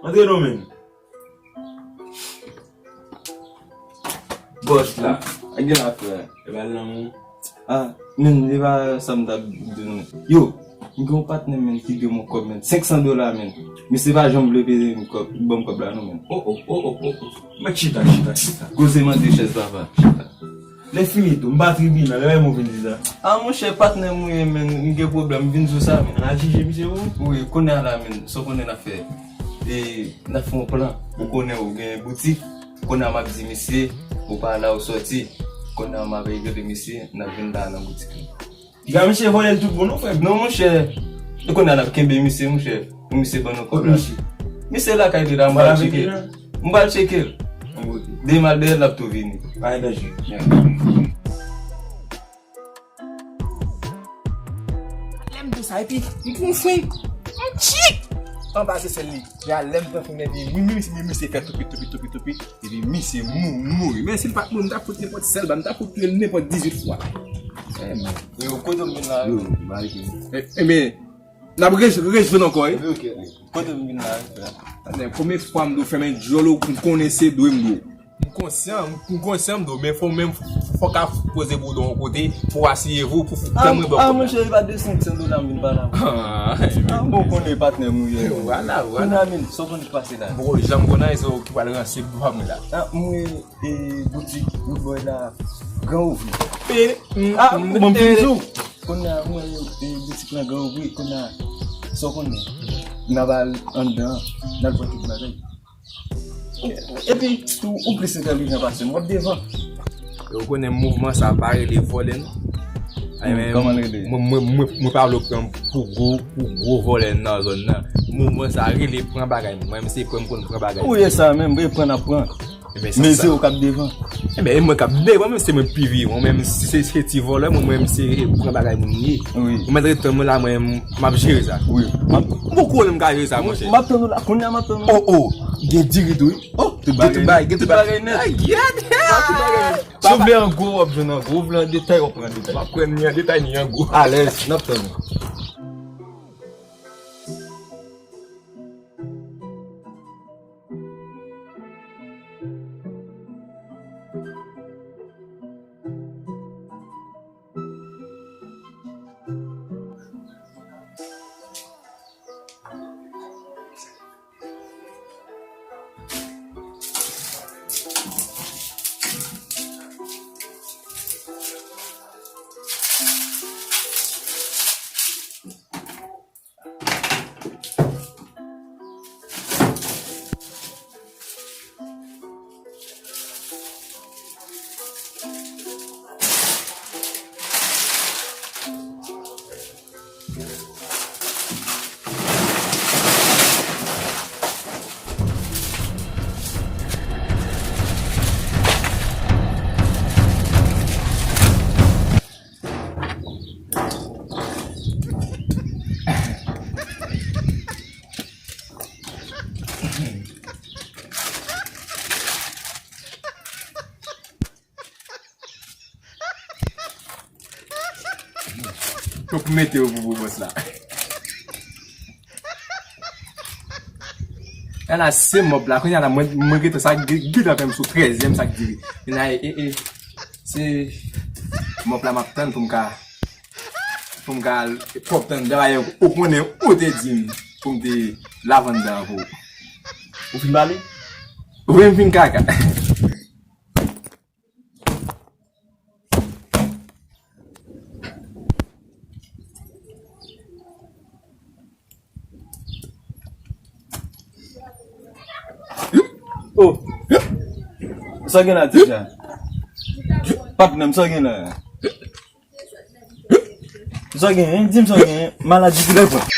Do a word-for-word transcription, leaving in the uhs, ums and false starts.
Antre non, men. Bòs la, a gen afè. E pa lanmou. Ah, men, e pa sa m t ap di nou. Yo, m gen yon patnè, men, ki dwe m yon kòb, men. Senk san dola, men. Misye pa janm vle peye m kòb, ban m kòb la, non, men. Oh, oh, oh, oh, oh, oh. Mèt chita, chita, chita. Koze mande chèz, papa. Chita. Lè fini tou, m pa tribinal, lè men w vin di sa. Ah, monchè, patnè m ou ye, men, m gen pwoblèm, m vin di w sa, men. N a jije misye pou ou? Wi, kounye a la, men, sa w konnen n ap fè. E, n ap fè yon plan. Ou konnen ou gen boutik. Kounye a m ap di misye, ou pa la ou sòti. Kounye a m ap rele misye, n ap vin la nan boutik li. Piga misye vòlè l tout bon non, frè m. Non, monchè. E kounye a n ap kenbe misye, monchè. Pou misye ban nou kòb la. Kot misye? Misye lakay li la, m pral tcheke. M pral tcheke l. Demen al dèyè l, l ap tou vini. Pa gen danje. Lè m di w sa, epi, li pou fon. Yon tchik! Anba se sèl li. Ya, lè m pran fon, epi, wi, wi, wi, misye fè toupi, toupi, toupi, toupi. Epi misye mou, mouri. Men si l pa t mouri, m ta fout nenpòt sèl bal, m ta fout touye l nenpòt dizuit fwa. Eh, men. Yo, kote w vin la? Yo, m ale. Eh, eh, men, n ap re-, rejwenn ankò, wi. Ok, ok. Kote w vin la, frè? Tande, premye fwa m dwe fèmen djòl ou, m konnen se dwe m dwe. M konsyan, m konsyan m dwe, men fò menm, fò ka poze boudon yon kote pou asiye vou, pou, pou, ah, tèmwe bò ah, kòb la. Monchè, e pa de senk san dola m vin pale avè w. Ah, ah, bon, konnen patnè m ou ye. Vwala, vwala. Kounye a, men, sa w konnen ki pase la? Bon, jan m konnen, se ou ki pral ranse pou mwen la. Ah, mwen, e, boutik, bout bòy la, gran ouvri. E, mm, ah, mm, bon, eh, bizou. Kounye a, mwen, e, boutik lan, gran ouvri, kounye a, sa w konnen? N ap al anndan, n al pran tout bagay. Epi, tou, ou plis entèlijan pase m, w ap devan. Ou konnen mouvman sa pa rele vòlè, non. Ay, men, kòman l rele? Mwen, mwen, mwen, mwen pa vle pran pou gwo, pou gwo vòlè nan zòn nan. Mouvman sa rele pran bagay moun. Mwen, se pran m konn pran bagay moun. Ou ye sa menm, bre pran n ap pran. Ebyen, se sa. Mezi ou k ap devan. Ebyen, e mwen k ap devan, menm se mwen pi vivan, menm se, se ti vòlè, mwen, menm se pran bagay moun ye. Wi. Ou mèt ret tann mwen la, mwen, m ap jere sa. Wi. M ap, m poko wè m ka jere sa, monchè. M ap tann ou la, kounye a m ap tann ou. Oh, oh, gen diri tou, wi. Oh, gen tout bagay, gen tout bagay nèt. Ay, gad. Tout bagay nèt. Si w vle an gwo, w ap jwenn an gwo, w vle an detay, w ap pran an detay. M ap pran ni an detay, ni an gwo. Alèz, n ap tann ou. Fòk m mete yo pou, pou bòs la. Ala se mòb la, kounye a la, mwen, mwen gentan sa, gen, gentan fè m sou trèzyèm sa k diri. E la, e, e, se mòb la m ap tann pou m ka, pou m ka al pwòp anndan, dayè, ou konnen, ou te di m pou m te lave anndan an pou ou. Ou fin pale? Wi, m fin kaka. Oh. Sa gen la, Tija? Patnè m, sa gen la? Sa gen, hein? Di m sa gen, hein? Maladi ki lè pran.